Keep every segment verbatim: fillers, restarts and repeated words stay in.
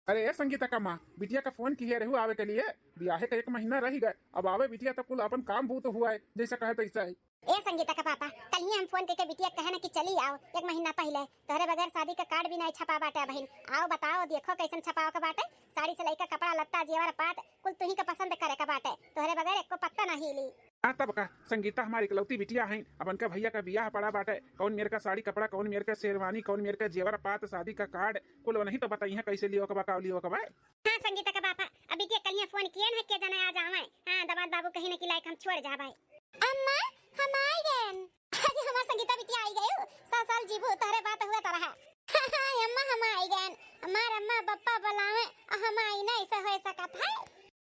अरे ए संगीता का माँ, बिटिया का फोन किहे रहू आवे के लिए? बियाहे का एक महीना रहि गए, अब आवे बिटिया तो कुल अपन काम बूत हुआ है, जैसे कहे तैसे है। ए संगीता का पापा, कलिये हम फोन करके बिटिया कहे न कि चली आओ, एक महीना पहिले तोहरे बगैर शादी का कार्ड भी नहीं छपा बाटे। बहिन आओ बताओ, देखो कैसन छपाव का बाटे, साड़ी से लइका कपड़ा लत्ता जेवर पात कुल तुही का पसंद करे का बाटे, तोहरे बगैर एको पत्ता नहीं हिली। आ तब का, संगीता हमारी इकलौती बिटिया है, अब उनका भैया का बियाह पड़ा बाटे, कौन मेर का साड़ी कपड़ा, कौन मेर का शेरवानी, कौन मेर का जेवर पात, शादी का कार्ड, कुल वही तो बताइए कैसे लियो का बा, का लियो का बा। हाँ संगीता का पापा, अब बिटिया कलिये फोन किहे न के जाने आ जावे। हाँ दामाद बाबू कहीं न कि लायक हम छोड़ जावे। अम्मा, हम आई गए। अरे हमार संगीता बिटिया आई गए, सौ साल जीबू, तोहरे बात हुआ तो रहा। अम्मा हम आई गए, हमार अम्मा बप्पा बुलावे, हम आई नहीं से हो सकत है।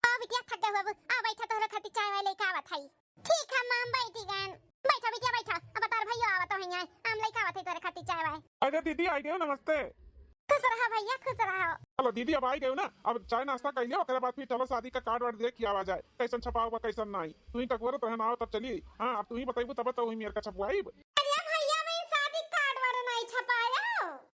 आओ बिटिया थक गए हो, आ बैठा तोहरे खातिर चाय वाय लेके आवत है। ठीक है माँ, हम बैठी गए। बैठा बिटिया बैठा, अब तार भैया आवत है, हम लेके आवत है तोहरे खातिर चाय वाय। अरे दीदी आई गए, नमस्ते। खुश रहा भैया, खुश रहा। चलो दीदी, अब आई गए ना, अब चाय नाश्ता कर लियो, ओकरे बाद फिर चलो शादी का कार्ड वार्ड देख के आवा जाए, कैसन छपावा कैसन नाई। तू ही तकबर तो है ना, आओ तब चली। हाँ, अब तू ही बताइबू तब तो वही मेर का छपवाइब। अरे भैया, मैं शादी कार्ड वार्ड नहीं छपाया।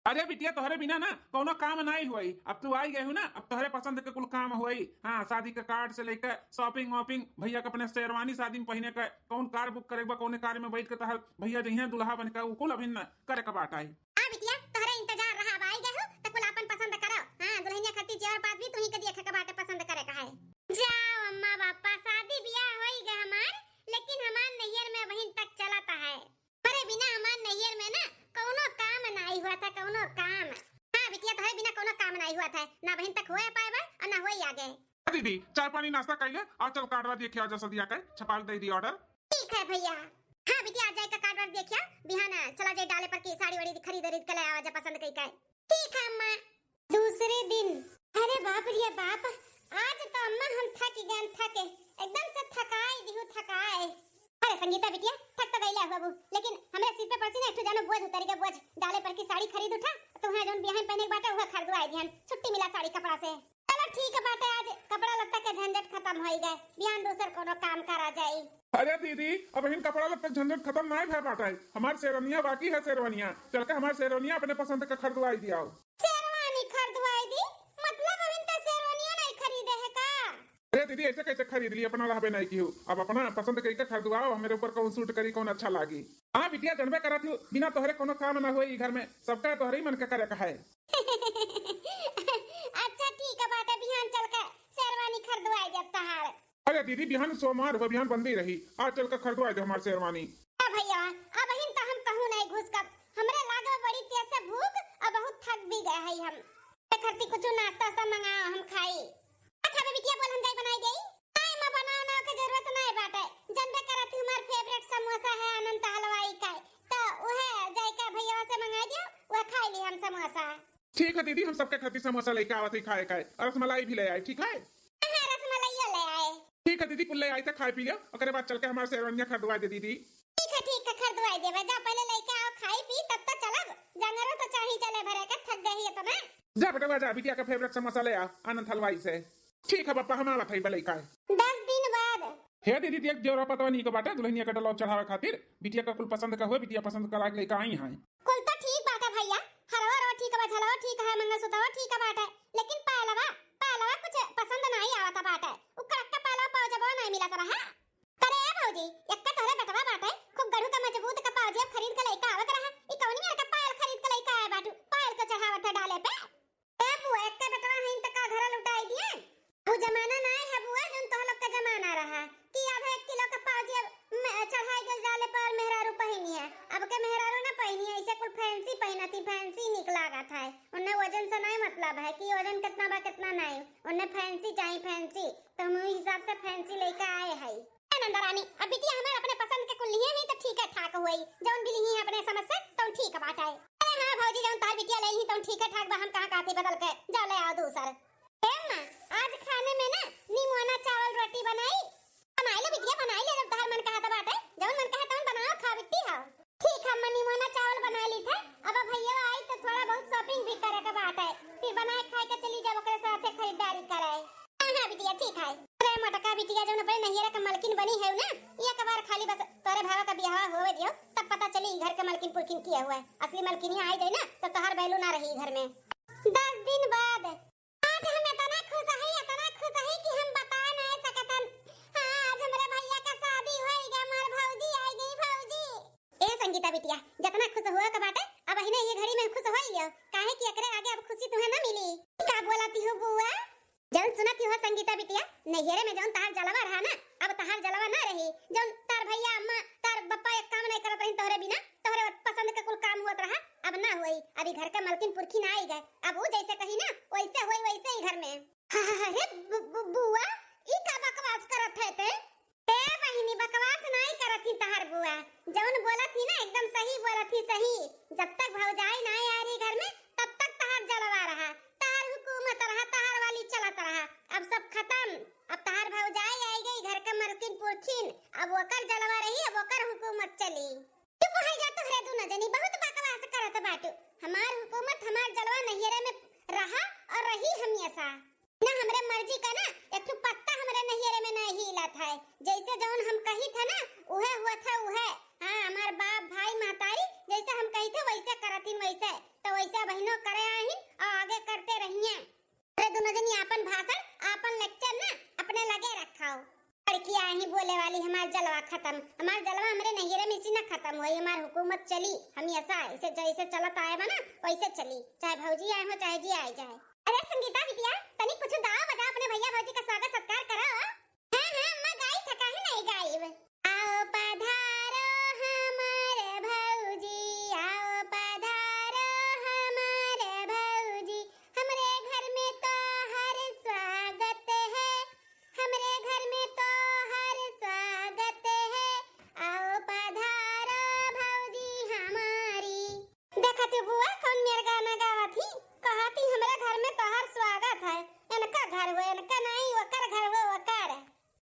अरे बिटिया, तोहरे बिना ना कोनो काम नहीं हुई। अब तू आई गए हो ना, अब तोहरे पसंद के कुल काम हुई। हाँ, शादी का कार्ड से लेकर शॉपिंग वॉपिंग, भैया के अपने शेरवानी शादी में पहने का, कौन कार बुक करे बा, कौन कार में बैठ के तोहर भैया जइहे दुल्हा बन के, उ कुल अभी न करे का बात आई। हाँ बिटिया, तोहरे इंतजार रहा, अब आई गए हो, तो कुल आपन पसंद करो। हाँ, दुल्हनिया खातिर जेवर पात भी तुही के देखे के बाटे, पसंद करे का है। जाओ अम्मा बापा, शादी बियाह होई गए हमार, लेकिन हमार नैहर में वहीं तक चलत है। तोहरे बिना हमार नैहर में ना कौनो काम नाई हुआ था, कौनो काम। हाँ बिटिया, तोहरे बिना कौनो काम नाई हुआ था, ना बहिन तक होए पाए बा और ना होई आगे। दीदी, चाय पानी नाश्ता कर ले, आ चल कार्डवा देखे आ जा सदिया के, छपाल दे दी ऑर्डर। ठीक है भैया। हाँ बिटिया, आ जाए का कार्ड वार्ड देखिया, बिहान चला जाए डाले पर की साड़ी वाड़ी खरीद खरीद के ले आवा जा पसंद कई का। ठीक है अम्मा। दूसरे दिन। अरे बाप रे बाप, आज तो अम्मा हम थक गए, थके, एकदम से थकाए दिहु, थकाए। अरे संगीता बिटिया, थक तो गईले बाबू, लेकिन हमरे सिर पे पड़सी ना एक ठो जानो बोझ उतरी के बोझ, डाले पर की साड़ी खरीद उठा, तो वहाँ जौन बिहान पहने के बाटे वह खरीदवाए दिहन, छुट्टी मिला साड़ी कपड़ा से। चलो ठीक बाटे, आज कपड़ा लत्ता के झंझट खत्म होई गए, बिहान दूसर कोनो काम करा जाई। अरे दीदी, अब हिन कपड़ा लत्ता झंझट खत्म नाय भय बाटे, हमार शेरवनिया बाकी है, शेरवनिया, चल के हमार शेरवनिया अपने पसंद का खरीदवाई दियाओ। शेरवानी खरीदवाई दी? मतलब अभी तो शेरवानिया नहीं खरीदे है का? अरे दीदी, ऐसे कैसे खरीद ली, अपना रहबे नहीं की हो, अब अपना पसंद कई के खरीदवाओ, हमरे ऊपर कौन सूट करी, कौन अच्छा लागी। हाँ बिटिया, जनबे करत हो, बिना तोहरे कोनो काम ना होई घर में, सबका तोहरे ही मन का करे का है। अच्छा ठीक है बाटे, बिहान चल के शेरवानी खरीदवाई देब तहार। अरे दीदी, बिहान सोमवार हो, बिहान बंदी रही, आज चल के खरीदवाई दे हमार शेरवानी। ए भैया, अब हिन तो हम कहूँ नहीं घुसकब, हमरे लागल बड़ी तेज से भूख और बहुत थक भी गए है हम। ए खरती कुछ नाश्ता वास्ता मंगाओ, हम खाई। अच्छा बे बिटिया, बोल हम जाई बनाई देई। नहीं माँ, बनाओ ना के जरूरत नहीं बाटे, जनबे करत हमार फेवरेट समोसा है अनंत हलवाई का, तो उहे जाई के भैया से मंगाई दियो, वह खाई ली हम समोसा। ठीक है दीदी, हम सबके खातिर समोसा लेके आवत है खाए खाए, और रसमलाई भी ले आए, ठीक है? हाँ, रसमलाइयो ले आए। ठीक है दीदी, कुल ले आई तो खाए पी लियो, ओकरे बाद चल के हमार शेरवानिया खरीदवा दे दीदी। ठीक है, ठीक है, खरीदवाई देबे। जा पहले लेके आओ, खाई पी, तब तो चलब। जंगरो तो चाही चले भरे के, थक गई है तो मैं। जा बेटवा जा, बिटिया का फेवरेट समोसा ले आ आनंद हलवाई से। ठीक है पापा, हम आवत है लेके आए। दस दिन बाद। हे दीदी, देख जेवरा पतवा नीक बाटे, दुल्हनिया के डलवा चढ़ावे खातिर। बिटिया का कुल पसंद का हुए, बिटिया पसंद करा के लेके आई हैं। कुल तो ठीक बाटे भैया, हरवा रवा ठीक बा, झलवा ठीक है, मंगलसूत्रवा ठीक बाटे, लेकिन पायलवा, पायलवा कुछ पसंद नहीं आवत बाटे। उ कड़क के पायलवा पाउजवा नहीं मिलत रहा। करे ए भौजी, एक्का तोहरे बेटवा बाटे, खूब गढ़ू का मजबूत का पाउजेब खरीद के लइका आवत रहा। ई कवनी मेर का पायल खरीद के लइका आए बाटू, पायल के चढ़ावत है डाले पे। ए बुआ, एक्का बेटवा हईन त का घरा लुटाई दिए? उ जमाना ना है बुआ, जौन तोह लोग का जमाना रहा कि आधा एक किलो का पाउजेब म-, चढ़ाई के डाले पर मेहरारू पहिनी है। अब के मेहरारू ना पहिनी है, इसे कुल फैंसी पहिनत ही, फैंसी निक लागत है। उन्हें वजन से नहीं मतलब है कि वजन कितना बा कितना नहीं, उन्हें फैंसी चाही, फैंसी। तो हम वही हिसाब से फैंसी लइका आए हई। ए नंदरानी, अब बिटिया हमार अपने पसंद के कुल लिए ही तो ठीक है ठाक हुई, जौन भी लिही अपने समझ से तौन ठीक बाटे। अरे हाँ भौजी, जौन तार बिटिया ले ली तौन ठीक है ठाक बा, हम कहाँ कहती बदल के, जाओ ले आओ दूसर। ए अम्मा, आज खाने में ना निमोना चावल रोटी बनाई। बनाई ले बिटिया, बनाई ले, जब तार मन कहत बाटे, जौन मन कहे तौन बनाओ, खा बिट्टी हो। ठीक है अम्मा, निमोना चावल बना ली थे, अब भैया आई तो थोड़ा बहुत shopping भी करे के बाटे, फिर बनाए खाए के चली जाब ओकरे साथे खरीदारी करे। हाँ, हाँ बिटिया, ठीक है। अरे मोटका बिटिया, जौन अपने नैहरा के मलकिन बनी है ना, एक बार खाली बस तोरे भावा का बियाह होवे दियो, तब पता चली घर के मलकिन पुरकिन किया हुआ है। असली मलकिनिया आई जाए ना, तो तोहार value ना रही घर में। दस दिन बाद। आज नैहरे में जौन तहार जलवा रहा ना, अब तहार जलवा ना रही। जौन तार भैया, अम्मा, तार बप्पा एक काम नहीं करत रही तोहरे बिना, तोहरे पसंद के कुल काम होत रहा, अब ना होई। अभी घर के मलकिन पुरखिन आई गए, अब ऊ जैसे कही ना, वैसे होई, वैसे ही घर में। अरे बु-, बु-, बुआ, ई का बकवास करत है ते? ए बहिनी, बकवास नाई करत ही तहार बुआ, जौन बोलत ही ना एकदम सही बोलत ही, सही। जब तक भौजाई नाई आ रही घर में, तब तक तहार जलवा रहा, तहार हुकूमत रहा, तहार वाली चलत रहा। अब सब खत्म, अब तहार भौजाई आई गई, घर के मलकिन पुरखिन, अब ओकर जलवा रही, अब ओकर हुकूमत चली। चुप हो जा तोहरे दोनों जनी, बहुत बकवास करत बाटू। हमार हुकूमत, हमार जलवा नैहरे में रहा और रही हमेशा। ना हमरे मर्जी का ना एक ठो पत्ता हमरे नैहरे में नहीं हिलत है। जैसे जौन हम कही था ना, उहे हुआ था उहे। हाँ, हमार बाप, भाई, महतारी जैसे हम कही थे वैसे करत हिन वैसे, तो वैसे बहिनो करे आहिन और आगे करते रहिए। अरे दोनों जनी आपन भाषण, आपन lecture ना अपने लगे रखाओ। बड़की आही बोले वाली, हमार जलवा खत्म, हमार जलवा हमरे नैहरे में इसी ना खत्म होई, हमार हुकूमत चली, हम ऐसा ऐसे जैसे चलत आए बा ना वैसे चली, चाहे भौजी आए हो चाहे जी आए जाए। अरे संगीता बिटिया, तनी कुछ गाओ बजाओ, अपने भैया भौजी का स्वागत सत्कार करो। हाँ हाँ अम्मा, गाई था, काहे नहीं गाइब। आओ पधारो हमार भौजी, आओ पधारो हमार भौजी, हमरे घर में तोहर स्वागत है, हमरे घर में तोहर स्वागत है, आओ पधारो भौजी हमारी। देखा तू बुआ, कौन मेर गाना गावत ही, कहत ही हमरे घर में तोहर स्वागत है। इनका घर हुए, इनका नहीं, ओकर घर हुए, ओकर।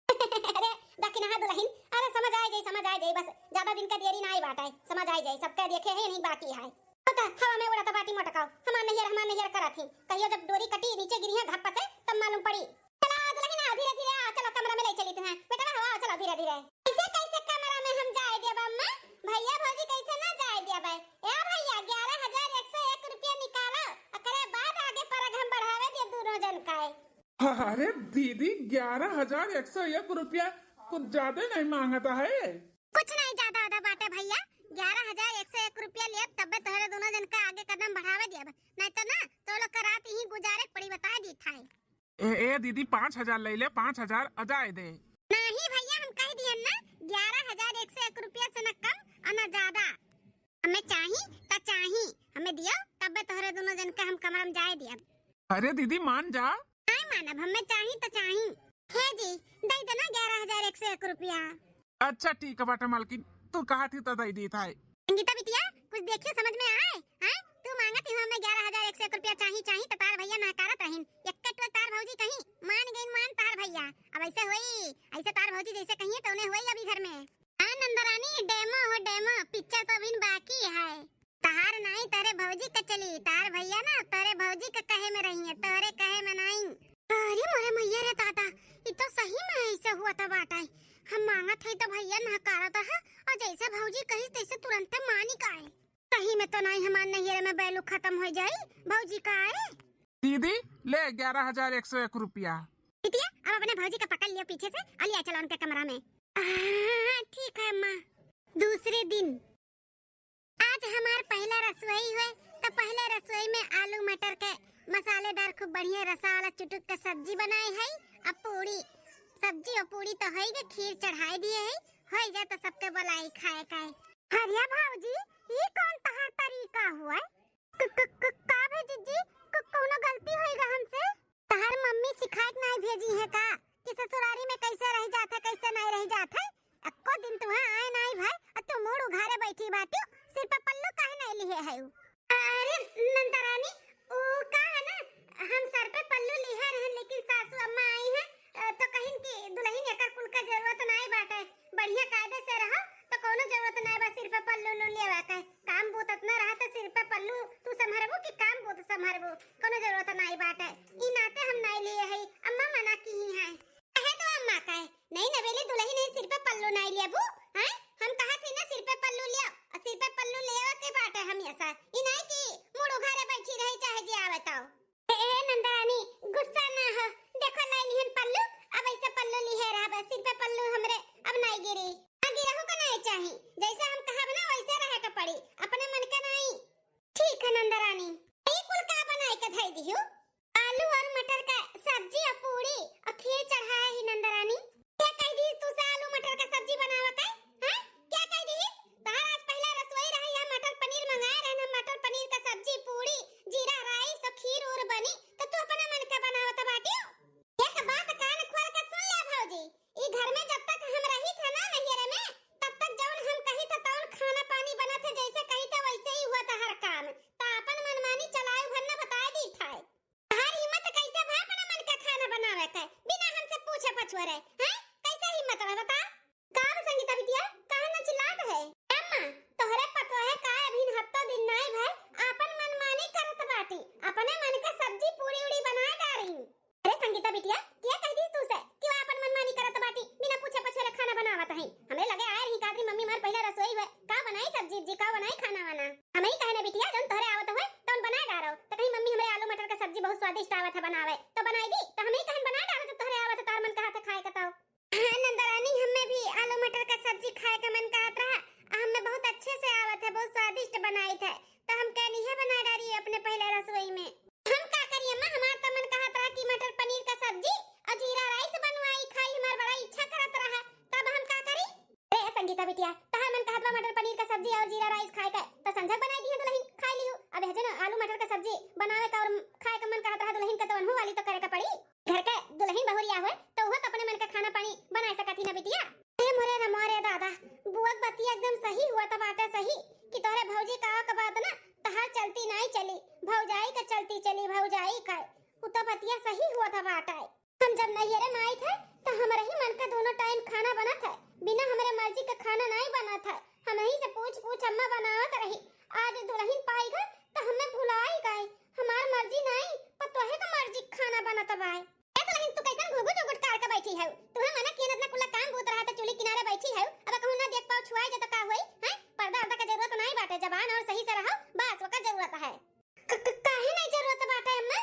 अरे दकिनहा दुलहिन, अरे समझ आ जाई, समझ आ जाई, बस ज्यादा दिन का देरी ना आई बाटे, समझ आ जाई, सबका देखे है नहीं बाकी है। तो हवा में उड़त बाटी मोटकाओ, हमार नैहर, हमार नैहर करत ही, कहियो जब डोरी कटी नीचे गिरी है घप्प से तब मालूम पड़ी। चला दुलहिन आओ, धीरे धीरे आओ, चलो कमरा में ले चली तुम्हें, बेटवा हो आओ, चलो धीरे धीरे। कैसे कैसे कमरा में हम जाए देब अम्मा, भैया भौजी कैसे ना जाए देब? ए भैया, ग्यारह हजार एक सौ एक रुपया निकालो, ओकरे बाद आगे परग हम बढ़ावे दे दोनों जन का। अरे दीदी, ग्यारह हजार एक सौ एक रुपया कुछ ज्यादा नहीं मांगता है? कुछ नहीं ज्यादा आधा बाटे भैया, ग्यारह हजार एक सौ एक रुपया लेब, तब्बे तोहरे दोनों जन का आगे कदम बढ़ावे देब, नहीं तो ना तो लोग का रात यहीं गुजारे के पड़ी, बता दी था। ए, ए दीदी, पाँच हजार ले ले, पाँच हजार अजाए दे। नहीं भैया, हम कह दियन ना, ग्यारह हजार एक सौ एक रुपया से न कम और न ज्यादा। हमें चाही त चाही, हमें दियो, तब्बे तोहरे दोनों जन के हम कमरा में जाए दियब। अरे दीदी, मान जा। नहीं मानब, हमें चाही त चाही। हे जी, दे देना ग्यारह हजार एक सौ एक रुपया। अच्छा ठीक है बाटे मालकिन, तू कहा थी तो दे दी था। संगीता बिटिया, कुछ देखियो समझ में आए, हैं? तू मांगत ही हमें ग्यारह हजार एक सौ एक रुपया चाही, चाही, तो तार भैया नहकारत रहिन। एक्के टो तार भौजी कहीं मान गइन, मान तार भैया। अब ऐसे होई, ऐसे तार भौजी जैसे कहिए तो उन्हें होई अभी घर में। हाँ नंदरानी, डेमो हो डेमो, पिक्चर तो अभी बाकी है। तार नाई तारे भौजी का चली, तार भैया ना तारे भौजी का कहे में रही है, तोहरे कहे में नाई। अरे मोरे मैया रे दादा, ई तो सही में ऐसे हुआ था बाटा। हम मांगत है तो भैया नहकारत है, और जैसे भौजी कहिस तैसे तुरंते मानी का है। सही में तो नाई हमार नैहरे में बैलू खत्म हो जाई, भौजी का है। दीदी, ले ग्यारह हजार एक सौ एक रुपया। बिटिया, अब अपने भौजी का पकड़ लियो पीछे से और लिया चलो उनके कमरा में। हाँ, ठीक है अम्मा। दूसरे दिन। आज हमार पहला रसोई हुए, तो पहले रसोई में आलू मटर के मसालेदार खूब बढ़िया रसा वाला चुटुक के सब्जी बनाए है, अब पूड़ी, सब्जी और पूड़ी तो होई गए, खीर चढ़ाई दिए है, होई जाए तो सबके बुलाई खाए का है। अरे भौजी, ई कौन तहार तरीका हुआ? क-, क-, क-, का भे जिज्जी, क-, कौनो गलती होई गा हमसे? तहार मम्मी सिखाए के नाई भेजी है का कि ससुरारी में कैसे रह जात है, कैसे नाई रह जात है? अक्को दिन तुहा आए नाई भाई, अ तू मूड़ उघारे बैठी बाटू, सिर पे पल्लू काहे नाई लिहे है उ? अरे नंदरानी, उ का है ना, हम सर पे पल्लू लिहे रहन, लेकिन सासू अम्मा आई हैं, अ, तो कहिन कि दुलहिन एकर कुल का जरूरत नाई बाटे, बढ़िया कायदे से रहो, तो कौनो जरूरत नाई बा सिर पे पल्लू उल्लू लेवा के। काम बूत अतना रहा तो सिर पे पल्लू तू संभरबू कि काम बूत संभरबू, कौनो जरूरत नाई बाटे। ई नाते हम नाई लिए हई, अम्मा मना की ही हैं। कहे तो अम्मा कहे, नहीं नवेली दुलहिन है सिर पे पल्लू नाई लेबू, हैं? हम कहा थी ना सिर पे पल्लू लिया, और सिर पे पल्लू लेवा के बाटे हम ऐसा। ई नाई कि मूड़ उघारे बैठी रही चाहे जे आवे ताओ। ए, ए, नंदरानी, तोरे, हैं? कैसे हिम्मत रहे, बता? का बा संगीता बिटिया, काहे न चिल्लात है? अम्मा, तोहरे पतोहे का अभी हफ्ता दिन नाई भय, आपन मनमानी करत बाटी, अपने मन के सब्जी पूरी उड़ी बनाए डारी। अरे संगीता बिटिया, के कह दी तू से कि वो आपन मनमानी करत बाटी, बिना पूछे पछोरे खाना बनावत है? हमरे लगे आए रही कादरी मम्मी मार पहले रसोई हुए, का बनाई सब्जी उब्जी, का बनाई खाना वाना? हम ही कहने बिटिया, जौन तोहरे आवत हुए, तौन बनाए डारो। तो कहीं मम्मी हमरे आलू मटर का सब्जी बहुत स्वादिष्ट आवत है बनावे, तो बनाई दी। तो हम ही कहन बनाए डारो, जब तोहरे आवत है, तार मन कहत है खाए का तो। हाँ नंदरानी, हमें भी आलू मटर का सब्जी खाए का मन कहत रहा, आ हमें बहुत अच्छे से आवत है, बहुत स्वादिष्ट बनाई थे, तो हम कहनी है बनाए डारी अपने पहले रसोई में। हम का करी अम्मा, हमार तो मन कहत रहा कि मटर पनीर का सब्जी और जीरा राइस बनवाई खाई, हमार बड़ा इच्छा करत रहा, तब हम का करी? ए संगीता बिटिया, तहार मन कहत बा मटर पनीर का सब्जी और जीरा राइस खाए का, तो संझक बनाई दी है दुल्हन, खाई लियो। अब है जो ना आलू मटर का सब्जी बनावे का और खाए का मन कहत रहा दुल्हन का, तो अनहू वाली तो करे का पड़ी। घर के दुल्हन बहुरिया हुए तो वो तो अपने मन का खाना पानी बनाए सकत ही ना बिटिया। अरे मोरे रे मोरे दादा, बुआ के बतिया एकदम सही हुआ था, बाटे सही कि तोहरे भौजी का, का बात ना तहार चलती नाई चली, भौजाई का चलती चली, भौजाई का। उ तो बतिया सही हुआ था बाटे। हम जब नैहरे में आई थे, तो हमरे ही मन का दोनों टाइम खाना बनत है, बिना हमरे मर्जी का खाना नाई बनत है। हम ही से पूछ पूछ अम्मा बनावत रही, आज दुल्हन पाई गए तो हमें भुलाई गए। हमार मर्जी नाई, पर तोहे का मर्जी का खाना बनत बाय। ए दुल्हन, तू कैसन घुघुट उघुट काढ़ के बैठी है? तुम्हें मना किए इतना कुल्ला काम बूत रहा था, चूल्ही किनारे बैठी है, अब कहूँ ना देख पाओ, छुआए जे तो का हुई? हैं? पर्दा अर्दा का जरूरत नाई बाटे, जबान और सही से रहो, बस ओकर जरूरत है। क-, क-, काहे नहीं जरूरत बाटे अम्मा?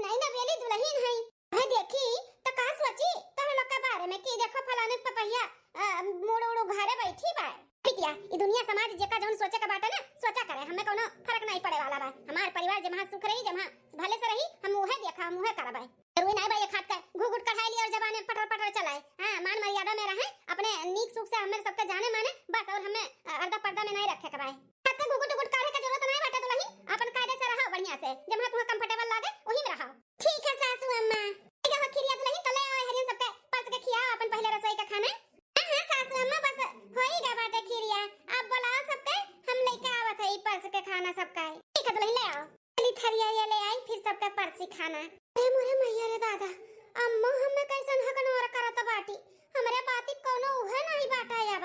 नहीं ना बेली दुल्हन है। वह देखी तो का सोची तोहरे लोग के बारे में कि देखो फलाने पतहिया, अ, मुड़ उड़ उघारे बैठी बा। बिटिया, ई दुनिया समाज जेका जौन सोचे के बाटे ना, सोचा करे, हमें कौनो फर्क नहीं पड़े वाला बा। हमार परिवार जहाँ सुख रही, जहाँ भले से रही, हम उहे देखा, हम उहे करबे। जरूरी नहीं बा एक हाथ के घुघुट कढ़ाई ली और जबाने पटर पटर चलाए। हाँ, मान मर्यादा में रहे, अपने नीक सुख से हमें सबके जाने माने, बस और हमें, अ, अर्दा पर्दा में नहीं रखे के बा। हाथ के घुघुट उघुट काढ़े के जरूरत नहीं बाटे दुल्हन, अपन कायदे से रहो बढ़िया से, जहाँ तुम्हें comfortable लागे वही में रहो। ठीक है सासू अम्मा। ठीक है, खीरिया दुल्हन तो ले आओ हरियन सबके परस के खियाओ अपन पहले रसोई का खाना। हाँ, हाँ, सासू अम्मा, बस होई गा बाटे खीरिया। आप बुलाओ सबके, हम लेके आवत है ई परस के खाना सबका। ठीक है दुल्हन, ले आओ। चली थरिया ये ले आई, फिर सबका परसी खाना। ए मोरे मैया रे दादा, अम्मा हमें कैसन हकनोर करत बाटी। हमरे बाती कौनो उहे नहीं बाटा अब।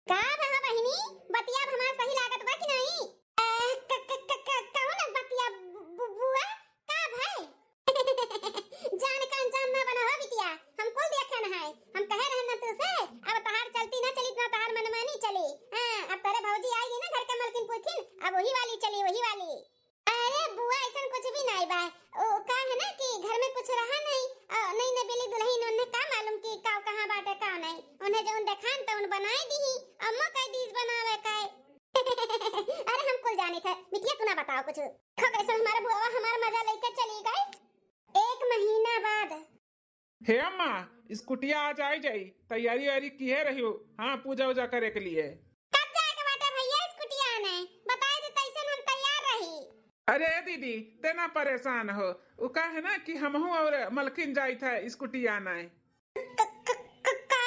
का बा हो बहिनी, बतिया अब हमार सही लागत बा कि नहीं? ए, क-, क-, क-, क-, कहू ना बतिया बु-, बु-, बुआ, का भाई? जान का अनजान ना बना हो बिटिया, हम कुल देखे न है। हम कहे रहे न तू से, अब तहार चलती ना चली, ना तहार मनमानी चली। हाँ, अब तेरे भौजी आएगी ना घर के मलकिन पुरखिन, अब वही वाली चली, वही वाली। अरे बुआ, ऐसन कुछ भी नहीं बा। ओ, का है ना कि घर में कुछ रहा नहीं, अ, नहीं न बेली दुल्हन, उन्हें का मालूम कि का कहाँ बाटे का नहीं। उन्हें जौन देखान तौन बनाए दी, अम्मा कह दीस बनावे का। अरे हम कुल जाने थे, बिटिया तू ना बताओ कुछ। खो कैसन हमारे बुआ हमार मजा लेके चली गए। एक महीना बाद। हे अम्मा, स्कूटिया आज आई जाई, तैयारी वैयारी किए रहियो? हाँ, पूजा उजा करे के लिए। कब जाए के बाटे भैया स्कूटिया आने? बताए दे तैसन हम तैयार रही। अरे दीदी, ते ना परेशान हो, उ का है ना कि हमहू और मलकिन जाई था स्कूटिया आने। क-, क-, क-, का?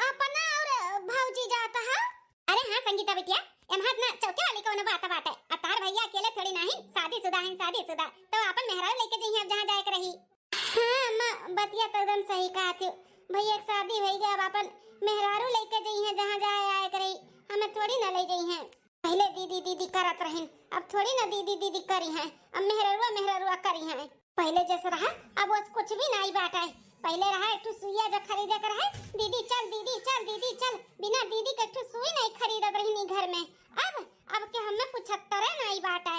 अपना और भौजी जाता है? अरे हाँ संगीता बिटिया, एम्हर ना चौके वाली कौनो बात बाटे। आ तार भैया अकेले थोड़ी नाही, शादीशुदा हैं, शादीशुदा। तो अपन मेहरारू लेके जइहें अब जहाँ जाए के रही। हाँ अम्मा, बतिया तो एकदम सही कहा थी। भैया के शादी होई गया, अब अपन मेहरारू लेके जइहें जहाँ जाए आए के रही, हमें थोड़ी ना ले जइहें। पहले दीदी दीदी करत रहिन, अब थोड़ी ना दीदी दीदी करी हैं, अब मेहररुआ मेहररुआ करी हैं। पहले जैसे रहा, अब बस कुछ भी नहीं बाटे। पहले रहा एक ठो सुइया जो खरीदे के रहे, दीदी चल, दीदी चल, दीदी चल, बिना दीदी के एक ठो सुई नहीं खरीदत रही घर में। अब, अब के हमें पुछत्तरे नहीं बाटे।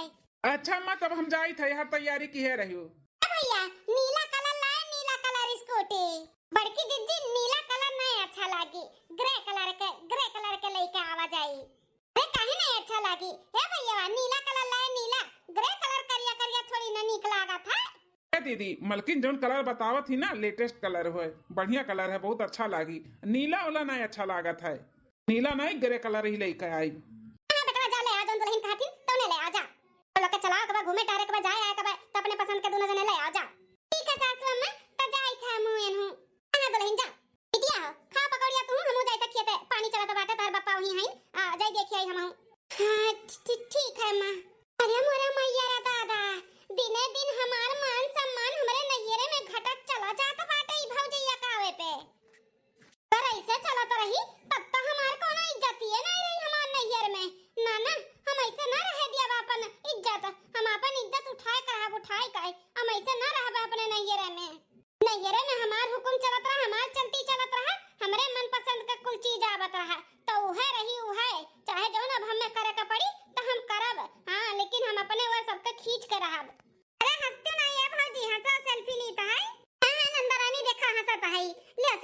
अच्छा अम्मा, तब हम जाई थे, यहाँ तैयारी किहे रहियो। ए भैया, नीला कलर लाए, नीला कलर स्कूटी। बड़की जिज्जी, नीला कलर नहीं अच्छा लागी, ग्रे कलर के, ग्रे कलर के लेके आवा जाई। अरे काहे नहीं अच्छा लागी? हे भैया, नीला कलर लाए, नीला, ग्रे कलर करिया करिया थोड़ी ना नीक लागत है। ए दीदी, मलकिन जौन कलर बतावत ही ना, लेटेस्ट कलर होए, बढ़िया कलर है, बहुत अच्छा लागी। नीला वाला नहीं अच्छा लागत है, नीला नहीं, ग्रे कलर ही लेके आई। हाँ बेटवा, जा ले आ, जौन दुल्हन कहती तौने ले आ जा। तो लोग के चलाओ के बा, घूमे टहरे के बा, जाए आए के बा, तो अपने पसंद के दोनों जने ले आ जा। ठीक है सासू अम्मा, तो जाई था मुँह एनहू। हाँ दुल्हन जा। बिटिया हो, खा पकौड़िया तू, हमहू जाई था खेते, पानी चलत बाटे, तार बप्पा वहीं हैं, आ, जाई देखी आई हमहू। हाँ, ठी-, ठी-, ठीक है अम्मा। अरे मोरे मैया रे दादा, दिने दिन हमार मान सम्मान हमरे नैहरे में घटत चला जात बाटे ई भौजैया के आवे पे।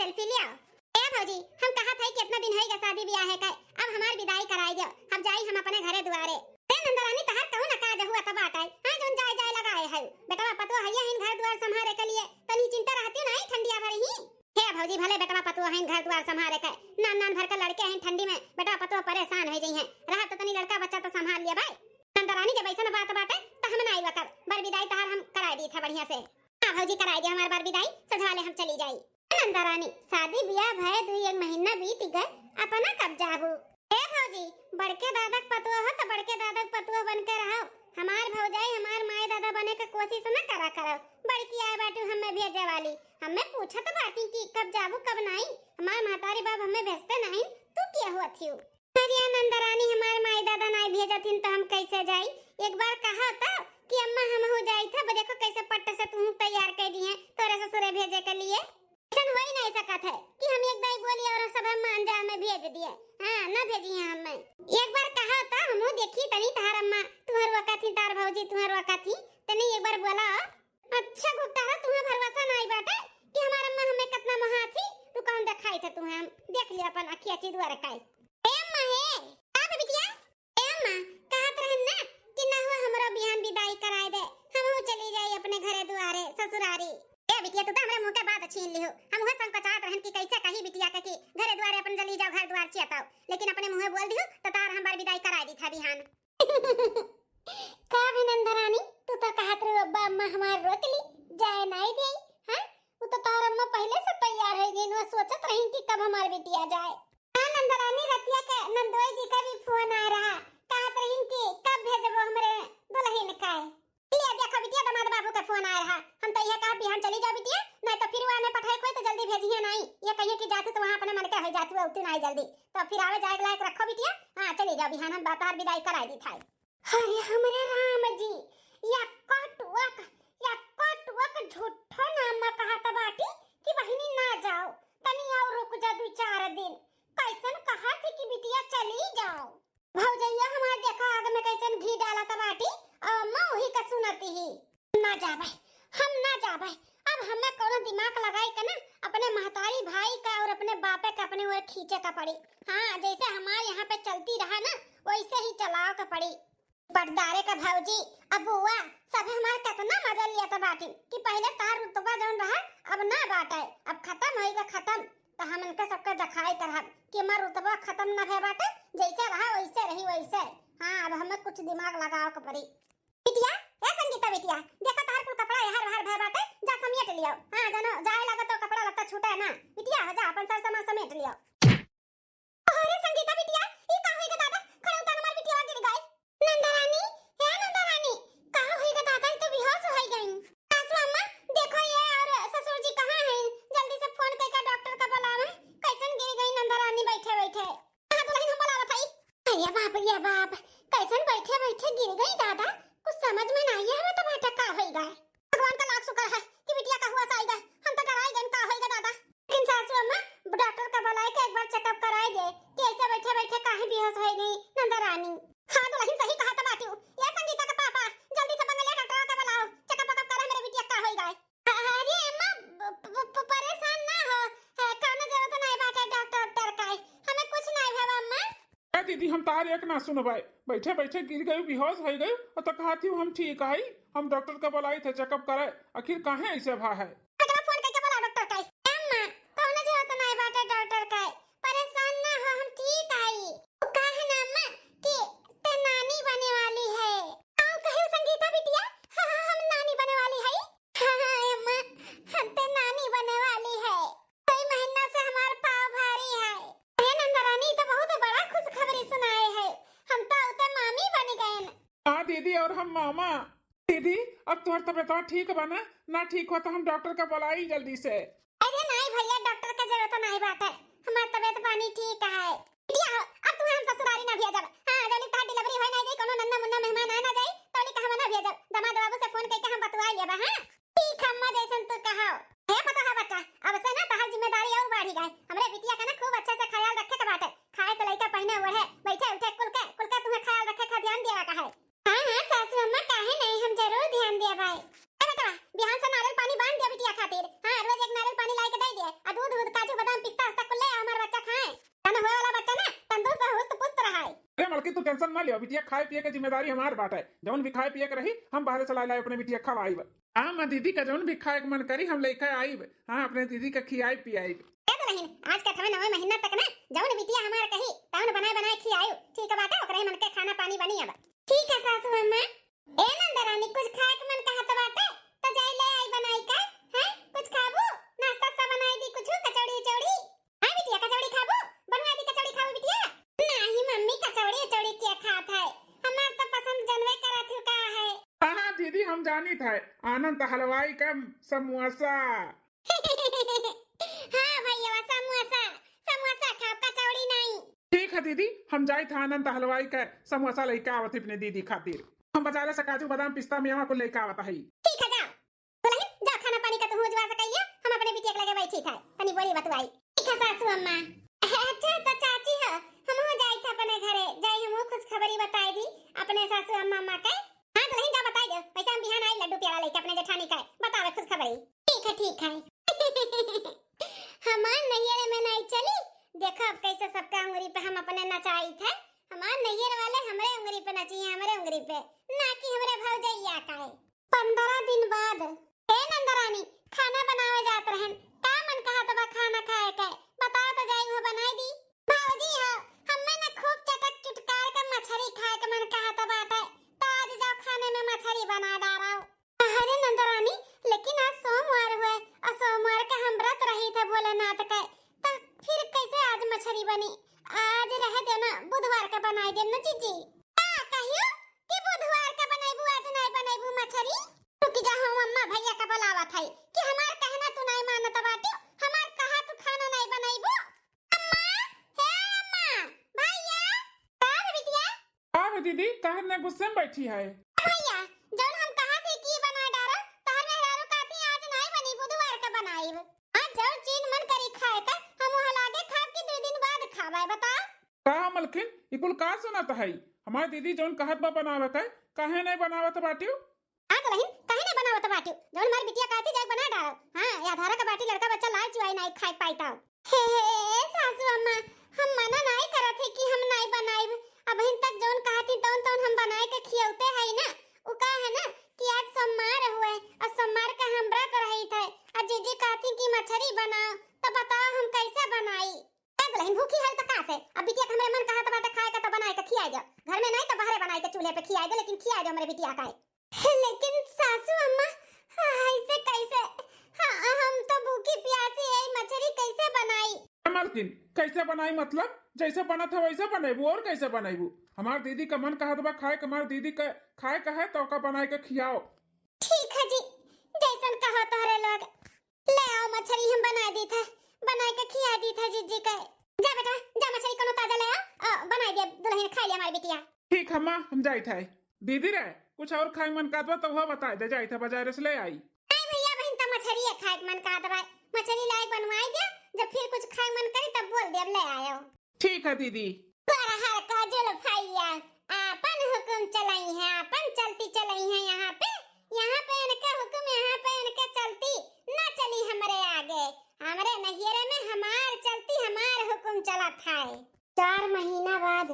सेल्फी लियाओ। ए भौजी, हम कहत हई कि इतना दिन होइगा शादी ब्याह है का, अब हमार विदाई कराई देव, अब जाई हम अपने घरे दुआरे। ए नंदरानी, तहार कहूँ ना काज हुआ तब बाटै, हाँ, जौन जाए जाए लगाए है। बेटवा पतोह हइये हइन घर दुआर संभारे के लिए, तनी चिंता रहती ना, ठंडिया भरी ही। हे भौजी, भले बेटवा पतोह हइन घर दुआर संभारे के, नान नान भर के लड़के हइन, ठंडी में बेटवा पतोह परेशान होइ जइहैं। रहा तो तनी लड़का बच्चा तो संभाल लिया भाई। नंदरानी, जब ऐसन बात बाटै, तो हम ना आइबा कर, बर विदाई तहार हम कराए दी था बढ़िया से। हाँ भौजी, कराए दे हमार बर विदाई, सजवा ले हम चली जाई। नंदरानी, शादी ब्याह भए दुई एक महीना बीत गए, अपना कब जाबू? ए भौजी, बड़के दादा के पतोह हो तो बड़के दादा के पतोह बन के रहो। हमार भौजाई हमार माई दादा बने के कोशिश न करा करो। बड़की आए बाटू हमें भेजे वाली, हमें पूछत बाटी कि कब जाबू कब नाई। हमार महतारी बाप हमें भेजते नहीं, तू के हुआ थियू? अरे नंदरानी, हमार माई दादा नाई भेजत हिन तो हम कैसे जाई? एक बार कहा तो कि अम्मा हम हो जाई था, देखो कैसे पट्ट से तू तैयार कर दिए तोरे ससुरे भेजे के लिए। ऐसन हो ही नहीं सकत है कि हम एक दाई बोली और सब हम मान जा हमें भेज दिए। हाँ, ना भेजी है हमें। एक बार कहा तो हमहू देखी तनी तहार अम्मा तुहर वकत ही, तार भौजी तुहर वकत ही, तनी एक बार बोला। अच्छा गुप्तारा, तुम्हें भरोसा नहीं बाटे कि हमार अम्मा हमें कितना मोहा थी? तू कौन दिखाई था तुम्हें? हम देख लिया अपन अखिया चिदुआ रखाई। ए अम्मा हे, का बे बिटिया? ए अम्मा, कहत रहन ना कि ना हुआ हमरो बिहान विदाई कराए दे, हमहू चली जाई अपने घरे दुआरे ससुरारी। ए बिटिया, तू तो हमरे मुंह के बात छीन लिहू। हम उहे संकोचात रहन कि कैसे कही बिटिया के कि घरे दुआरे अपन जली जाओ, घर दुआर चियताओ, लेकिन अपने मुंहे बोल दिहू तो तार हम बर विदाई कराए दी था बिहान। का बे नंदरानी, तू तो कहत रहू अब्बा अम्मा हमार रोक ली, जाए नाई दे, हाँ? वो तो तार अम्मा पहले से तैयार हो गई, वो सोचत रही कि कब हमार बिटिया जाए। हाँ नंदरानी, रतिया के नंदोई जी का भी फोन आ रहा, कहत रही कि कब भेजबो हमरे दुल्हन का। ले देखो बिटिया, दामाद बाबू का फोन आ रहा, हम तो यह कहा बिहान चली जाओ बिटिया, नहीं तो फिर वो हमें पठाए कोई तो जल्दी भेजिए नहीं, ये कहिए कि जातू तो वहाँ अपने मन के हो जातू, उतू नहीं जल्दी, तो फिर आवे जाए लायक रखो बिटिया। हाँ चली जाओ बिहान, हम बातार विदाई कराई दी था। अरे हमरे राम जी, या कटुअक, या कटुअक झूठो नाम में कहत बाटी कि बहिनी ना जाओ, तनी और रुक जा दू चार दिन। कैसन कहा थी कि बिटिया चली जाओ। भौजैया हमार देखा आग में कैसन घी डालत बाटी, और अम्मा वही का सुनती ही। ना जाबे, हम ना जाबे। अब हमें कोनो दिमाग लगाई के ना अपने महतारी भाई का और अपने बापे का अपने ओर खींचे का पड़ी। हाँ, जैसे हमारे यहाँ पे चलती रहा ना, वैसे ही चलाओ के पड़ी। बटदारे का भौजी, अब बुआ, सब हमार कितना मजा लिया था बाटी कि पहले तार रुतबा जौन रहा, अब ना बाटे, अब खत्म होई गा खत्म। तो हम इनके सबके दिखाई करब कि हमार रुतबा खत्म ना भय बाटे, जैसे रहा वैसे रही वैसे। हाँ, अब हमें कुछ दिमाग लगाओ के पड़ी। बिटिया, ए संगीता बिटिया, देखा तहार कुल कपड़ा एहर ओहर भय बाटे, जा समेट लियो। हाँ, जानो, जाए लागो तो कपड़ा लत्ता छूटे ना। बिटिया, हो जा, अपन सर सामान समेट लियो। अरे संगीता बिटिया, ई का होई गे दादा? खड़े उतार हमार बिटिया गिर गई। नंदरानी, हे नंदरानी, का होई गे दादा? ई तो बेहोश होई गई। सासू अम्मा, देखो ये और ससुर जी कहाँ हैं? जल्दी से फोन करके डॉक्टर का बुलावे। कैसन गिर गई नंदरानी बैठे बैठे। कहाँ दुल्हन हम बुलावत हई? अरे बाप रे बाप, कैसन बैठे बैठे गिर गई दादा? कुछ समझ में नहीं आवे तो बेटा का होई गे। भगवान का लाख शुक्र है कि बिटिया का हुआ साई गे, हम तो डराई गए का होई गे दादा। लेकिन सासू अम्मा, डॉक्टर का बुलाए के एक बार चेकअप कराए दे कि ऐसे बैठे बैठे काहे बेहोश हो गई नंदरानी। हाँ दुल्हन सही कहा था बाटू। ये संगीता का पापा, जल्दी से बंगलिया डॉक्टर का बुलाओ, चेकअप वेकअप करे मेरे बिटिया का होई गे। अरे अम्मा, प-, प-, प-, परेशान ना हो, है, कौनो जरूरत नहीं बाटे डॉक्टर, डॉक्टर का, हमें कुछ नहीं भवा अम्मा। ए दीदी, हम तार एक ना सुनबै। बैठे बैठे गिर गयू, बेहोश होइ गयू, और तो कहत ही हम ठीक आई, हम डॉक्टर का बुलाई थे चेकअप करे, आखिर काहे ऐसे भा है। बेटवा फोन करके बुलाओ डॉक्टर का। ए अम्मा, कौनो जरूरत नहीं बाटे डॉक्टर का, परेशान ना हो, हम ठीक आई। वो का है ना अम्मा कि ते नानी बने वाली है। आओ कहे संगीता बिटिया, हाँ, हाँ, हम नानी बने वाली है। हाँ, हाँ, अम्मा, हम ते नानी बने वाली है। कई महीना से हमार पाँव भारी है। अरे नंदरानी, तो बहुत बड़ा खुशखबरी सुनाए है। हम तो उते मामी बन गए। हाँ दीदी, और हम मामा। दीदी, अब तोहर तबियतवा ठीक बा ना? ना ठीक हो तो हम डॉक्टर का बुलाई जल्दी से। अरे नहीं भैया, डॉक्टर का जरूरत नहीं बाटे, हमार तबियत पानी ठीक है। बिटिया हो, अब तुम्हें हम ससुरारी ना भेजब। हाँ, जौली तहार डिलीवरी होए ना जाई, कोनो नन्ना मुन्ना मेहमान आ ना जाई, तौली का हम ना भेजब। दामाद बाबू से फोन करके हम बतुआ लेबा, हाँ? ठीक है अम्मा, जैसन तू कहो। हे पता है बच्चा, अब से ना तहार जिम्मेदारी और बढ़ी गए। हमरे बिटिया का ना खूब अच्छे से ख्याल रखे के बाटे। खाए से लइका पहिने ओढ़े, बैठे उठे कुल के, कुल के तुम्हें ख्याल रखे का ध्यान देवा का है। हाँ, हाँ, सासू अम्मा, काहे नहीं, हम जरूर ध्यान देबै। ए बेटवा, बिहान से नारियल पानी बांध दिया बिटिया खातिर। हाँ, रोज एक नारियल पानी लाई के दे दिए, आ दूध, दूध, काजू, कि तू tension ना लियो बिटिया, खाए पिए के जिम्मेदारी हमार बाटे। जौन भी खाए पिए के रही, हम बाहरे से लाए लाए अपने बिटिया खवाइब। हाँ, अम्मा दीदी का जौन भी खाए के मन करी, हम लेके आइब। हाँ, अपने दीदी का खियाइब पियाइब। ए दुलहिन, आज के अठवे नवे महीना तक ना जौन बिटिया हमार कही, तौन बनाए बनाए खियाइब। ठीक बाटे, ओकरे मन के खाना पानी बनी अब। ठीक है सासू अम्मा। ए नंदरानी, कुछ खाए के मन कहत बाटे, तो जाई ले आई बनाई का। हैं, कुछ खाबू? नाश्ता वास्ता बनाई दी कुछ, कचौड़ी उचौड़ी। हाँ बिटिया, कचौड़ी खाबू? बनवा दी कचौड़ी खाबू बिटिया? नाही मम्मी, कचौड़ी उचौड़ी के खात है? हमार तो पसंद जनवे करत हो का है। हाँ, हाँ दीदी, हम जानित है, आनंद हलवाई का समोसा। हाँ भैया, समोसा, समोसा खाओ, कचौड़ी नहीं। ठीक है दीदी, हम जाइत है आनंद हलवाई का समोसा लेके आवत है अपने दीदी खातिर। हम बाजारे से काजू, बादाम, पिस्ता, मेवा को लेके आवत है। ठीक है, जाओ। दुलहिन, जाओ खाना पानी का तुहू जुगाड़ से कइलिया, हम अपने बिटिया के लगे बैठी था, तनी बोली बतुआई। ठीक है सासू अम्मा। अच्छा तो चाची हो, हम हो जाई था अपने घरे, जाई हम वो खुशखबरी बताई दी अपने सासू अम्मा अम्मा के। हाँ दुलहिन, जा बताई दे, वैसे हम बिहान आई लड्डू प्याला लेके अपने जेठानी का, बतावे खुशखबरी। ठीक है, ठीक है। हमार नैहर में नहीं चली, देखो अब कैसे सबका उंगली पे हम अपने नचाई थे। हमार नैहर वाले हमरे उंगली पे नचिए, हमरे उंगली पे, ना कि हमरे भौजैया का है। पंद्रह दिन बाद। ए नंदरानी, खाना बनावे जात रहन, का मन कहत बा खाना खाए के? बताओ तो जाई वो बनाई दी। भौजी हो, हमें ना खूब चटक चुटकार के मछरी खाए के मन कहत बाटे, तो आज जाओ खाने में मछरी बना डारो। अरे नंदरानी, लेकिन आज सोमवार हुए और सोमवार के हम व्रत रही थे भोलेनाथ के, तो फिर कैसे आज मछरी बनी? आज रहे दे ना, बुधवार के बनाई देब ना जीजी। का कहियो कि बुधवार के बनैबू, आज नहीं बनैबू मछरी? रुक जा, हम अम्मा भैया का बुलावत है कि हमार कहना तू नहीं मानत बाटियो, हमार कहा तू खाना नहीं बनैबू। अम्मा, हे अम्मा, भैया, का रे बिटिया? का हो दीदी, काहे इतने गुस्से में बैठी है? भैया, जौन हम कहा थी कि बना डारो, तहर मेहरारू कहती आज नहीं बनी, बुधवार का बनाइब। आज जौन चीज मन करी खाए का, हम वहाँ लागे खाब कि दो दिन बाद खाब, आए बताओ। का हो मलकिन, ई कुल का सुनत है? हमार दीदी जौन कहत बा बनावे का, काहे नहीं बनावत बाटियो? हाँ दुलहिन, काहे नहीं बनावत बाटियो? जौन हमार बिटिया कहती जाए बना डारो। हाँ, या धारा का बाटी लड़का बच्चा लाल चुआई नहीं खाए पाई तो। हे, हे, सासू अम्मा, हम मना नाई करत है कि हम नाई बनाइब। अबहिन तक जौन कहती तौन तौन हम बनाए के खियौते हई ना। उ का है ना कि आज सोमवार हुए और सोमवार का हम व्रत रही थे। और जीजी कहती कि मछरी बनाओ, तो बताओ हम कैसे बनाई? का दुलहिन भूखी है तो का से? अब बिटिया के हमरे मन कहत बाटे खाए का तो बनाए के खियाई दो। घर में नहीं तो बाहरे बनाए के चूल्हे पे खियाई दो, लेकिन खियाई दो हमरे बिटिया का। लेकिन सासू अम्मा, हाँ, ऐसे कैसे? हाँ, हम तो भूखी प्यासी है, मछरी कैसे बनाई? ए मलकिन, कैसे बनाई मतलब? जैसे बनत है वैसे बनैबू, और कैसे बनैबू? हमार दीदी का मन कहत बा खाए के, हमार दीदी का खाए का है तो ओका बनाए के खियाओ। ठीक है जी, जैसन कहो तोहरे लोग। ले आओ मछरी, हम बनाए दी थे, बनाए के खिया दी थे जीजी के। जा बेटा, जा मछरी कोनो ताजा ले आ, अ, बनाए दे दुलहिन खाए ले हमार बिटिया। ठीक है माँ, हम जाइत है। दीदी रे, कुछ और खाए मन का तो वो बताए दे, जाइत है बाजार से ले आई। नहीं भैया, बहिन तो मछरी खाए के मन का तो भाई, मछरी लाए बनवाए दे, जब फिर कुछ खाए मन करी तब बोल दे, अब ले आयो। ठीक है दीदी। बरहर का जुल्फैया आपन हुकुम चलाई है, आपन चलती चलाई है यहाँ पे, यहाँ पे इनके हुकुम, यहाँ पे इनके चलती, ना चली हमरे आगे। हमरे नैहरे में हमार चलती, हमार हुकुम चलत है। चार महीना बाद।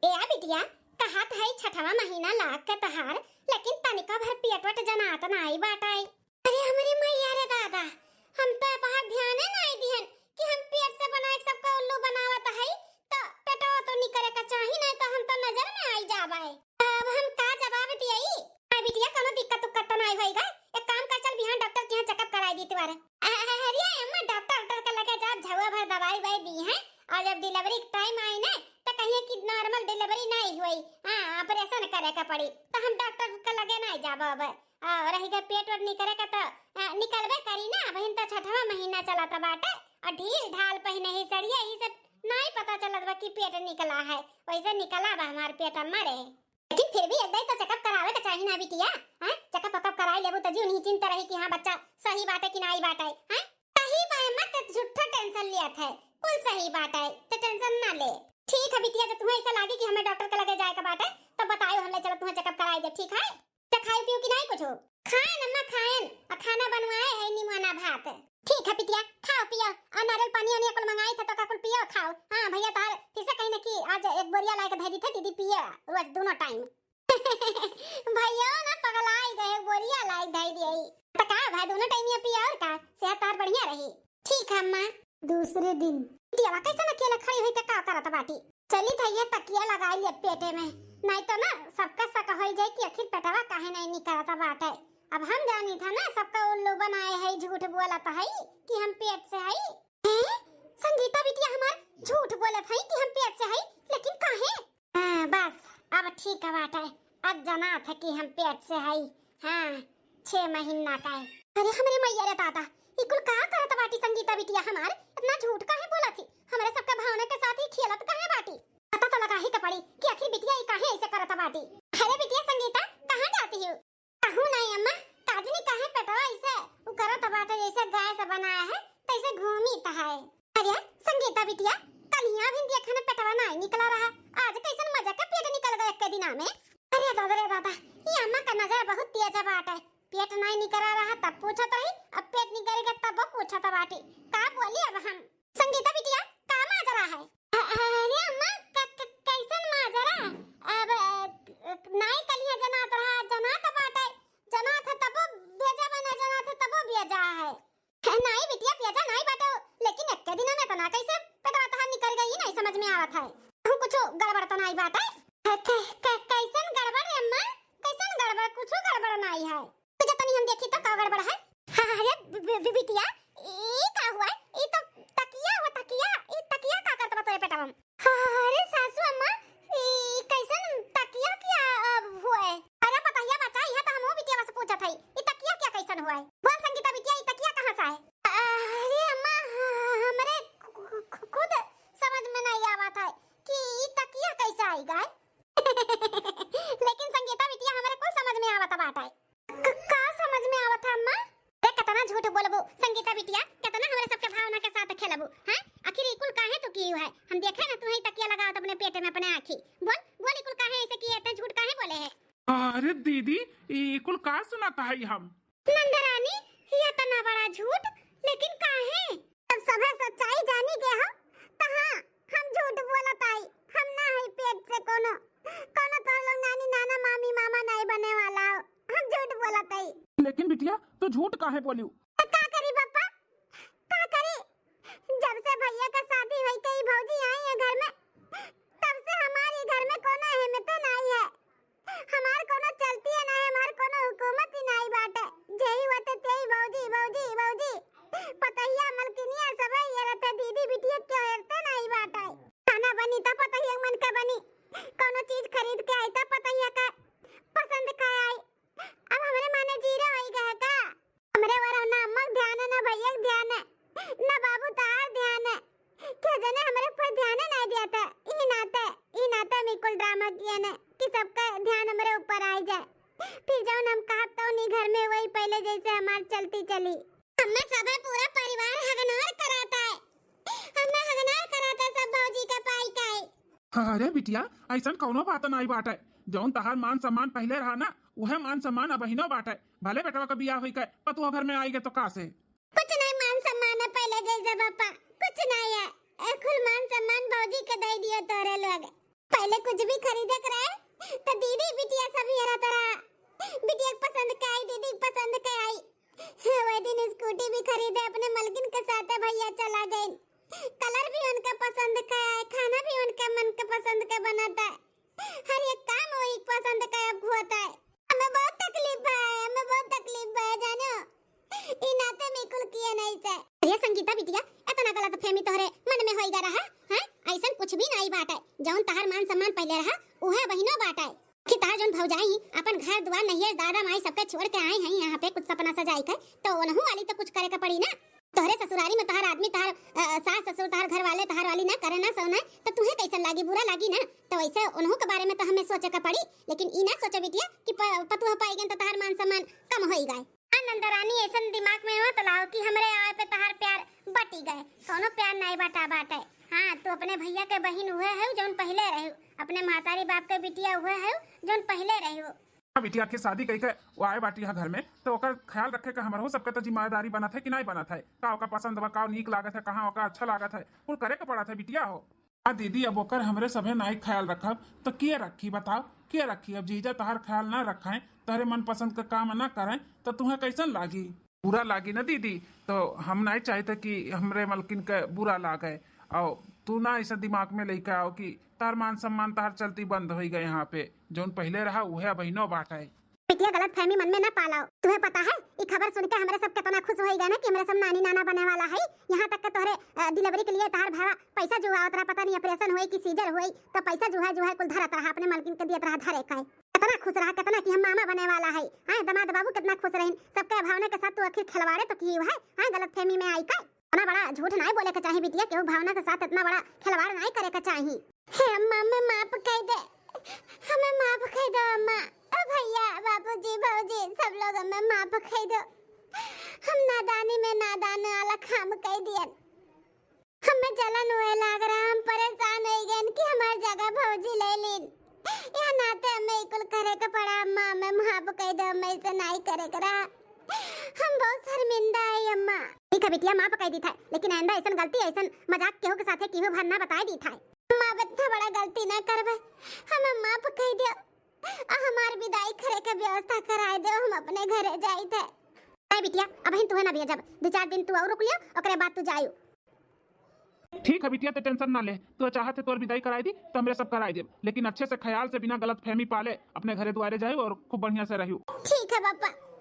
ए आ बिटिया, कहत है छठवा महीना लाग के तहार, लेकिन तनिका भर पेट वट जनात नाई बाटे। अरे हमरे मैया रे दादा, हम तो बाहर ध्याने नाई दिहन कि हम पेट से बनाए सबका उल्लू बनावत हई, तो पेटवा तो निकरे का चाही, नहीं तो हम तो नजर में आई जाबे। अब हम का जवाब दियई? आ बिटिया, कोनो दिक्कत उक्कत तो नाई होई गा? एक काम कर, चल बिहान डॉक्टर के यहाँ checkup कराई दी तुआरे। अरे अम्मा, डॉक्टर, डॉक्टर के लगे जाब, झउआ भर दवाई ववाई दी है, और जब delivery के time आई ना, तो कहिए कि normal delivery नहीं हुई, हाँ, operation करे के पड़ी, तो हम डॉक्टर के लगे नहीं जाब अब। आ, रही गए पेट वेट निकरे के तो, आ, निकलबे करी ना, अबहिन तो छठवा महीना चलत बाटे, और ढील ढाल पहिने ही सड़िया, ई सब नहीं पता चलत बा कि पेट निकला है, वैसे निकला बा हमार पेट मरे। लेकिन फिर भी एक दाई तो checkup करावे के चाही ना बिटिया, हैं? Checkup वकअप कराई लेबू तो जीव निश्चिंत रही कि हाँ बच्चा सही बाटे कि नाई बाटे, हैं? सही बा, मत झूठा tension लिया था, कुल सही बाटे, तो tension ना ले। ठीक है बिटिया, जब तुम्हें ऐसा लागे कि हमें डॉक्टर के लगे जाए के बाटे, तो बतायो, हम ले चलो तुम्हें checkup कराई दे, ठीक है? तो खाई पियो कि नहीं कुछ? खाएन अम्मा खाएन, और खाना बनवाए है निमोना भात। ठीक है बिटिया, खाओ पियो, आ नारियल पानी आनी कुल मंगाई थे तो का कुल पियो खाओ। हाँ भैया, तोहार फिर से कहीं ना कि आज एक बोरिया लाइके धै दी थे दीदी, पियो रोज दोनों टाइम। भैया ना पगलाई गए, बोरिया लाइके धै दिए। तो का भाई, दोनों टाइम ये पियो और का, सेहत तोहार बढ़िया रही। ठीक है अम्मा। दूसरे दिन। बिटिया कैसन अकेले खड़ी हुई के का करत बाटी? चली धइये तकिया लगाई ले पेटे में, नहीं तो ना सबका शक होई जाए कि आखिर पेटवा काहे नहीं निकलत बाटे। अब हम जानी था ना, सबका उल्लू बनाए है, झूठ बोलत है कि हम पेट से है। हैं? संगीता बिटिया हमार झूठ बोलत है कि हम पेट से है, लेकिन काहे? हाँ, बस अब ठीक बाटे, अब जनात है कि हम पेट से है। हाँ, छह महीना का है। अरे हमरे मैया रे दादा, ई कुल का करत बाटी संगीता बिटिया हमार? इतना झूठ काहे बोलत ही? हमरे सबके भावना के साथ ही खेलत काहे बाटी? पता तो लगा ही के पड़ी कि आखिर बिटिया ई काहे ऐसे करत बाटी। अरे बिटिया संगीता, कहाँ जाती हो? कहूँ नहीं अम्मा, काजनी काहे पेटवा ऐसे उ करत बाटे, जैसे गैस बनाया है तैसे घूमी त है। अरे संगीता बिटिया, कल यहाँ भी देखा ना पेटवा नहीं निकला रहा, आज कैसन मजा का पेट निकल गया एक दिना में। अरे दादा रे दादा, ये अम्मा का नजर बहुत तेज बाटे। पेट नहीं निकला रहा तब पूछत रही, अब पेट निकल गया तब वो पूछत बाटी। का बोली अब हम? संगीता बिटिया, का माजरा है? अ-, अरे अम्मा, क-, क-, कैसन माजरा? अब, अ, नाई कलिया जनात रहा, जनात बाटे, जनात है तबो बेजा बना, जनात है तबो बेजा है। नाई बिटिया, बेजा नाई बाटे, लेकिन एक्के दिन में इतना कैसे पेटवा तहार निकल गई, नहीं समझ में आवत है। कहूँ कुछ गड़बड़ तो नाई बाटे? क-, क-, क-, कैसन गड़बड़ रे अम्मा? कैसन गड़बड़? कुछ गड़बड़ नाई है। तुझे तनी हम देखी तो का गड़बड़ है। हाँ, हाँ, अरे बि-, बि-, बिटिया, ई का हुआ है? ई तो तकिया हुआ, तकिया। ई तकिया का करत बा तोरे पेटवा में? हाँ, अरे सासू अम्मा, ई कैसन तकिया क्या, अ, हुआ है? अरे पतहिया बच्चा, यह तो हमहू बिटिया से पूछत है, ई तकिया क्या कैसन हुआ है? बोल संगीता बिटिया, ई तकिया कहाँ से है? अरे अम्मा, हमरे खु-, खु-, खु-, खुद समझ में नहीं आवत है कि ई तकिया कैसे आई गए। लेकिन संगीता बिटिया, हमरे कुल समझ में आवत बाटे। क-, का समझ में आवत है अम्मा? अरे कितना झूठ बोलबू संगीता बिटिया, कितना हमरे सबके भावना के साथ खेलबू, हैं? आखिर ई कुल काहे तू की है? हम देखे ना तू ही तकिया लगावत अपने पेट में अपने आँखी। बोल, बोल ई कुल काहे ऐसे किए, इतना झूठ काहे बोले है? अरे दीदी, ई कुल का सुनाता है हम? नंदरानी, ये इतना बड़ा झूठ, लेकिन काहे? जब सभे सच्चाई जानी गए हो, तो हाँ, हम झूठ बोलत आई। हम ना है पेट से कोनो, कोनो तोर लोग नानी, नाना, मामी, मामा नहीं बने वाला हो। हम झूठ बोलत आई। लेकिन बिटिया, तू झूठ काहे बोलियो? तो का करी पापा, का करी? जब से भैया का शादी होई के ई भौजी आई है घर में, तब से हमारी घर में कोनो अहमियत नहीं है। हमार कोनो चलती है नहीं, हमार कोनो हुकूमत ही नहीं बाटे। जेही होते तेही भौजी, भौजी, भौजी। पतहिया मलकिनिया सबे ये रहते, दीदी बिटिया क्यों हेरते नहीं बाटे। खाना बनी त पतहिया मन के बनी, कोनो चीज खरीद के आई त पतहिया के पसंद के आई। अब हमरे माने जीरो होई गए का? हमरे ऊपर ना अम्मा क ध्यान है, ना भैया क ध्यान है, ना बाबू तहार ध्यान है। क्या जाने हमरे ऊपर ध्यान ही नहीं दिया था। ई नाते, ई नाते हम ई कुल ड्रामा किए ने कि सबका ध्यान हमरे ऊपर आ जाए। फिर जौन हम कहब तौन ई घर में वही पहले जैसे हमार चलती चली। हमें सभे पूरा परिवार हगनार कराता है। हमें हगनार कराता है सब भौजी का पाई का है। अरे बिटिया, ऐसन कौनो बात नाई बाटे। जौन तहार मान सम्मान पहले रहा ना, उहे मान सम्मान अबहिनो बाटे। भले बेटवा का बियाह होई के पतुआ घर में आई गए तो का से? कुछ नहीं मान सम्मान है पहले जैसे पापा, कुछ नहीं है। ए कुल मान सम्मान भौजी के दे दियो तोरे लोग। पहले कुछ भी खरीदे के रहे तो दीदी बिटिया सब ये रहता रहा। बिटिया के पसंद के आई, दीदी के पसंद के आई। वह दिन स्कूटी भी खरीदे अपने मलकिन के साथ भैया चला गए। कलर भी उनके पसंद के है, खाना भी उनके मन के पसंद के बनत है। हर एक काम वही पसंद के अब होत है। हमें बहुत तकलीफ है, हमें बहुत तकलीफ है जानो। ई नाते में कुल किए नहीं से। अरे संगीता बिटिया, इतना गलतफहमी तोहरे मन में होई गा रहा, हैं? ऐसन कुछ भी नहीं बात है। जौन तहार मान सम्मान पहले रहा, उहे बहिनो बात है। कि तहार जौन भौजाई अपन घर दुआर नैहर दादा माई सबके छोड़ के आए हैं यहाँ पे कुछ सपना सजाई के, तो उनहू वाली तो कुछ करे के पड़ी ना। तोहरे ससुरारी में तहार आदमी, तहार, अ, सास ससुर, तहार घर वाले, तहार वाली ना करे ना सोना, तो तुहे कैसन लागी, बुरा लागी ना। तो वैसे उनहू के बारे में तो हमें सोचे के पड़ी, लेकिन ई ना सोचे बिटिया कि प-, पतुआ पाई गन तो तहार मान सम्मान कम होई गए। हाँ नंदरानी, ऐसन दिमाग में मत लाओ कि हमरे आए पे तहार प्यार बटी गए, कौनो प्यार नहीं बटा बाटे। हाँ, तू अपने भैया के बहिन उहे है जौन पहले रहे, अपने महतारी बाप के बिटिया उहे है जौन पहले रहे। हाँ बिटिया, आखिर शादी कइके वो आए बाटी यहाँ घर में, तो ओकर ख्याल रखे का हमरहू सबके तो जिम्मेदारी बनत है कि नाहीं बनत है? का ओका पसंद बा, का नीक लागत है, कहाँ ओका अच्छा लागत है, कुल करे के पड़त है बिटिया हो। हाँ दीदी, अब ओकर हमरे सभे नाहीं ख्याल रखब तो के रखी बताओ, के रखी? अब जीजा तहार ख्याल ना रखें, तहरे मनपसंद का काम ना करें, तो तुहें कैसन लागी? बुरा लागी ना दीदी, तो हम नाहीं चाहित कि हमरे मलकिन के बुरा लागे। और तू ना ऐसा दिमाग में लेके आओ कि तार मान सम्मान तार चलती बंद होइ गए। यहाँ पे जौन पहिले रहा उहे अबहिनो बाटे। बिटिया, गलत फहमी मन में ना पालाओ। तुहे पता है, ई खबर सुन के हमरे सब कितना खुश होइ गए ना कि हमरे सब नानी नाना बने वाला है। यहाँ तक के तोहरे, अ, delivery के लिए तार भावा पैसा जुगावत रहा, पता नहीं operation होई कि seizure होई, तो पैसा जुहा जुहा कुल धरत रहा, अपने मलकिन के दियत रहा धरे का। कितना खुश रहा, कितना कि हम मामा बने वाला है। हाँ, दामाद बाबू कितना खुश रहिन। सबके भावना के साथ तू आखिर खिलवाड़े तो की है, हाँ, गलत फहमी में आई का। इतना बड़ा झूठ नाहीं बोले के चाही बिटिया, केहू भावना के साथ इतना बड़ा खिलवाड़ नाहीं करे के चाही। हे अम्मा, हमें माफ कइ दे, हमें माफ कइ दो अम्मा। ओ भैया, बाबूजी, भौजी, सब लोग हमें माफ कइ दो। हम नादानी में नादान वाला काम कइ दियन। हमें जलन हुए लाग रहा, हम परेशान होइ गए कि हमार जगह भौजी ले लीन। यह नाते हमें ई कुल करे के पड़ा अम्मा, हमें माफ कइ दो, हमें ऐसे नाहीं करे के रहा। हम बहुत शर्मिंदा है अम्मा। ठीक है बिटिया, माफ कइ दी था, लेकिन आइंदा ऐसन गलती, ऐसन मजाक केहू के साथे केहू भर ना बताए दी था। अम्मा, अब इतना बड़ा गलती ना करबे, हमें माफ कइ दियो। आ हमार विदाई करे के व्यवस्था कराए दो, हम अपने घरे जाइत है। नहीं बिटिया, अबहिन तुहे ना भेजब, दो चार दिन तू और रुक लियो, ओकरे बाद तू जायू। ठीक है बिटिया, ते tension ना ले, तू चाहत है तोर विदाई कराए दी तो हमरे सब कराए देब, लेकिन अच्छे से ख्याल से बिना गलत फहमी पाले अपने घरे दुआरे जायू और खूब बढ़िया से रहू। ठीक है पापा।